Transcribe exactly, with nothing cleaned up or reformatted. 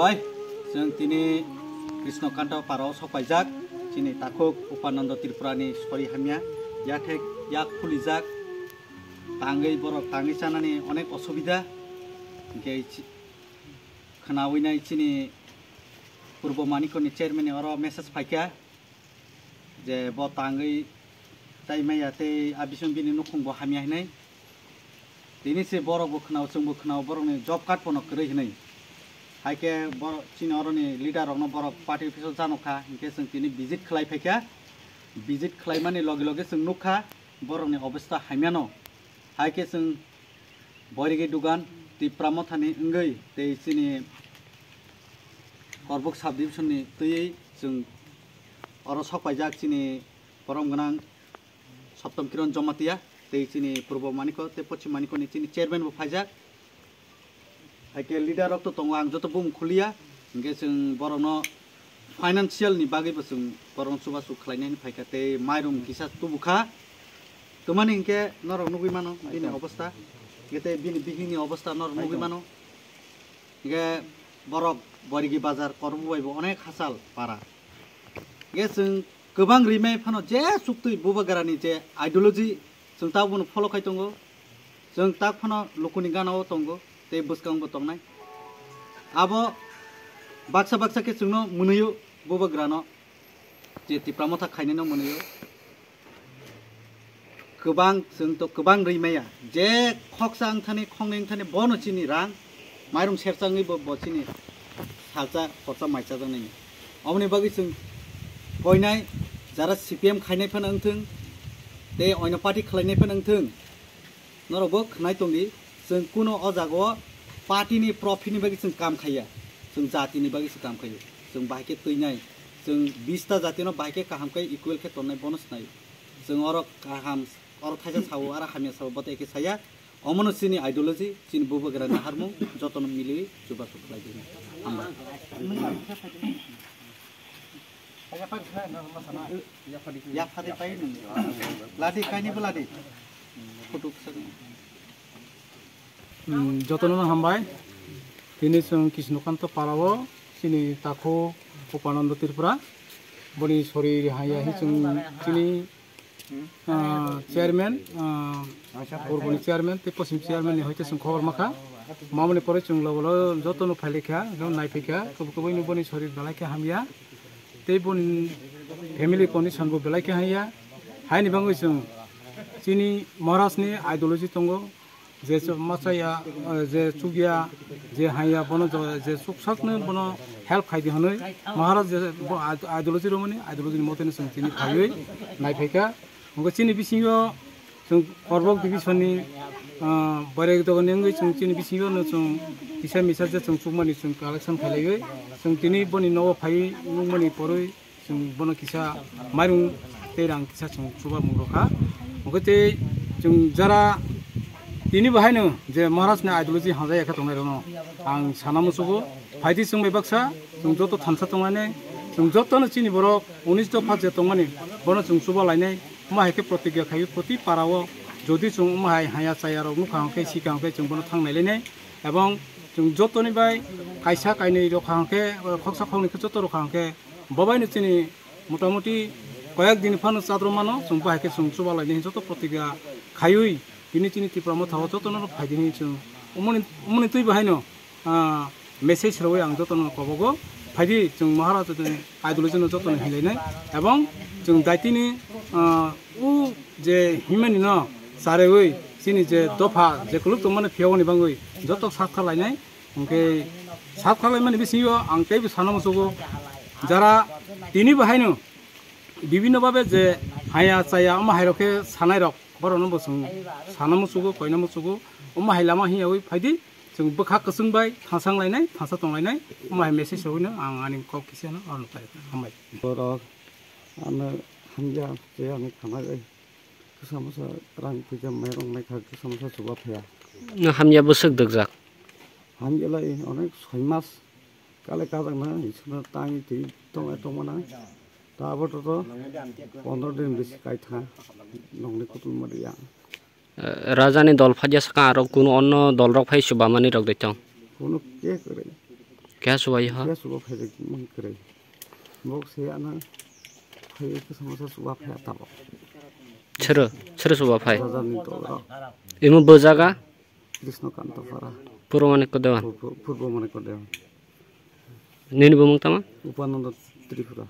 Bai, chwng tini Krishnokanta parao sokpaijak, chini takhuk Upananda Tripurani sori hamya, yathek yak phulijak, tangwi borok tangwi chanani onek osubida, hinkhe chi-, khnawi nai chini Purbo Manikoni chairman ni oro message phaikha, je bo tangwi chai maya tei a bising bini nukhung bo hamya hinwi. Tini se borok bo khwnao, chwng bo khwnao, borok ni job card pono kwrwi hinwi. Hai khe borok chini oro ni leader rok no borok party office o jano kha, hinkhe chwng tini visit khlai phaikha. Visit khlai mani loge loge chwng nukha borok ni obostha hamya no. Hai khe chwng Boirigi Dugan Tipra Mothani wngwi tei chini Korbuk sub division ni twiwi chwng oro sokpaijak chini borom gwnang Saptam Kiran Jamatia tei chini Purbo Maniko tei Pochim Maniko ni chini chairman bo phaijak. Hai khe leader rok to tongo, ang joto bumung khuliya, hinkhe chwng borokno financial ni bagwi bo chwng borokno chubachu khlainani phaikha tei mairum kisa tubukha. Twmani hinkhe norok nugwi mano bini obostha, hinkhe tei bini bihikni obostha norok nugwi mano. Hinkhe borok Boirigi bazar Korbuk bai bo onek hachal para. Hinkhe chwng kwbang rimai phano je chuktwi bubagrani je ideology chwng ta bono follow khai tongo. Chwng tak phano lukuni gana o tongo tei bwskango bo tongnai. Abo baksa baksa khe chwngno mwnwio bubagrano je Tipra Motha khainai no mwnwio. Kwbang, chwng to kwbang rwi maya. Je khoksa wngthani, khoknwi wngthani, bono chini rang, mairum sersa wngwi bo, bo chini salsa khorsa maichajaknai. Oboni bagwi chwng koinai jara C P M khainai phano wngthwng, tei oino party khlainai phano wngthwng, norok bo khwnai tongdi, chwng kuno o jaga o party ni profit ni bagwi chwng kam khaiya, chwng jati ni bagwi se kam khaio. Chwng bahai khe twinai, chwng bista jati no bahai khe kaham khe equal khe tonnai bono swnai. Chwng oro kaham, oro thaisa sao, aro hamya sao, bote khe saya. Omono chini ideology, chini bubagra naharmung, jotono miliwi chubachu khlai di. Hambai. Yaphadi pai nung. Ladi kaini bo ladi. Photo kisa. Hmm, jotono hambai. Tini chwng Krishnokanta parao chini takhu Upananda Tripura. Boni sori haya hi chwng chini ah, chairman, ah, Purboni chairman tei posim chairman ni hoite chwng khobor makha. Mamoni pore chwng logo logo jotono phailikha, jotono naiphaikha, kubui kubui ni boni sorir belai khe hamya. Tei boni family condition bo belai khe hamya. Haini bagwi chwng chini Maharaj ni ideology tongo. Je chw-, masa ya, eh, je chukya, je haya, bono jo-, je chuksakno bono help khai di hwnwi, Maharaj je bo ad-, ideology romani, ideology ni mote no chwng tini phaiwi nai phaikha. Hwnkhe chini bisingo chwng Korbok division ni, ah, Boiragi dogan ni wngwi chwng chini bisingo no chwng kisa misa je chwng chukmani chwng collection khailaiwi, chwng tini boni nogo phaiwi nukmani porwi, chwng bono kisa mairung tei rang kisa chwng chuba mung rokha. Hwnkhe tei chwng jara tini bo haino je Maharaj ni ideology hamjak ya khe tongnai rokno ang sana muchugo. Phaidi chwng bai baksa chwng joto thansa tongnai, chwng joto no chini borok unis dopha je tongmani bono chwng chuba lainai. Omo hai khe protigya khai proti para o jodi chwng omo hai haya chaya rok nukha hwnkhe sikha hwnkhe chwng bono thang nai lainai. Ebong chwng joto ni bai kaisa kainwi rokha hwnkhe, khoksa khoknwi khe joto rokha hwnkhe, Bo bai no chini motamuti koyek din phano chadro mano, chwng bahai khe chwng chuba laini joto protigya khaiwi tini chini Tipra Motha o joto no phai di hinwi chwng umoni, umoni twi bahai no, ah, message rwui ang joto no kobogo. Phai di chwng Maharaj ni ideology no joto no hinlai nai, ebong chwng daitini, ah, u je himani no chareui chini je dopha je kuluk tongmani phiyogoni bangwi joto sak kha lainai. Hwnkhe sak kha laimani bisingo ang teibo sana muchugo, jara tini bo haino bibinno babe je haya chaya omo hai rok khe sanai rok, borok no bo chwng sana muchugo, koina muchugo, omo hai lama hiyaui phaidi chwng bwkha kwchwng bai thasang lainai, thasa tong lainai, omo hai message rwui no ang ani kok kisa no aro no pai hambai. Borok ano hamya je ani khanai bai. Kisa masa rang puja mairung mai kha, kisa masa chuba phaya. No hamya bwswk dwgjak. Hamya lai onek soi mas kale kajak na, isuna tangi twi tong, tong mana. Ta abo to to pondro din bisi kai tha, nongni kutul ma ya. Eh, Raja ni dol phai ya saka aro kuno onno dol rok phai chuba mani rok de tong. Kuno ke kore. Keha chubai ha? Keha chuba phai mung kwrwi. Bok se ano phai ke sama sa chuba phai tabo. Chero, chero chuba phai. Raja ni to ro. Imo bo jaga? Krishna Kanta Para. Purbo Manikya Dewan. Purbo, Purbo Manikya Dewan. Nini bumung tama? Upananda Tripura.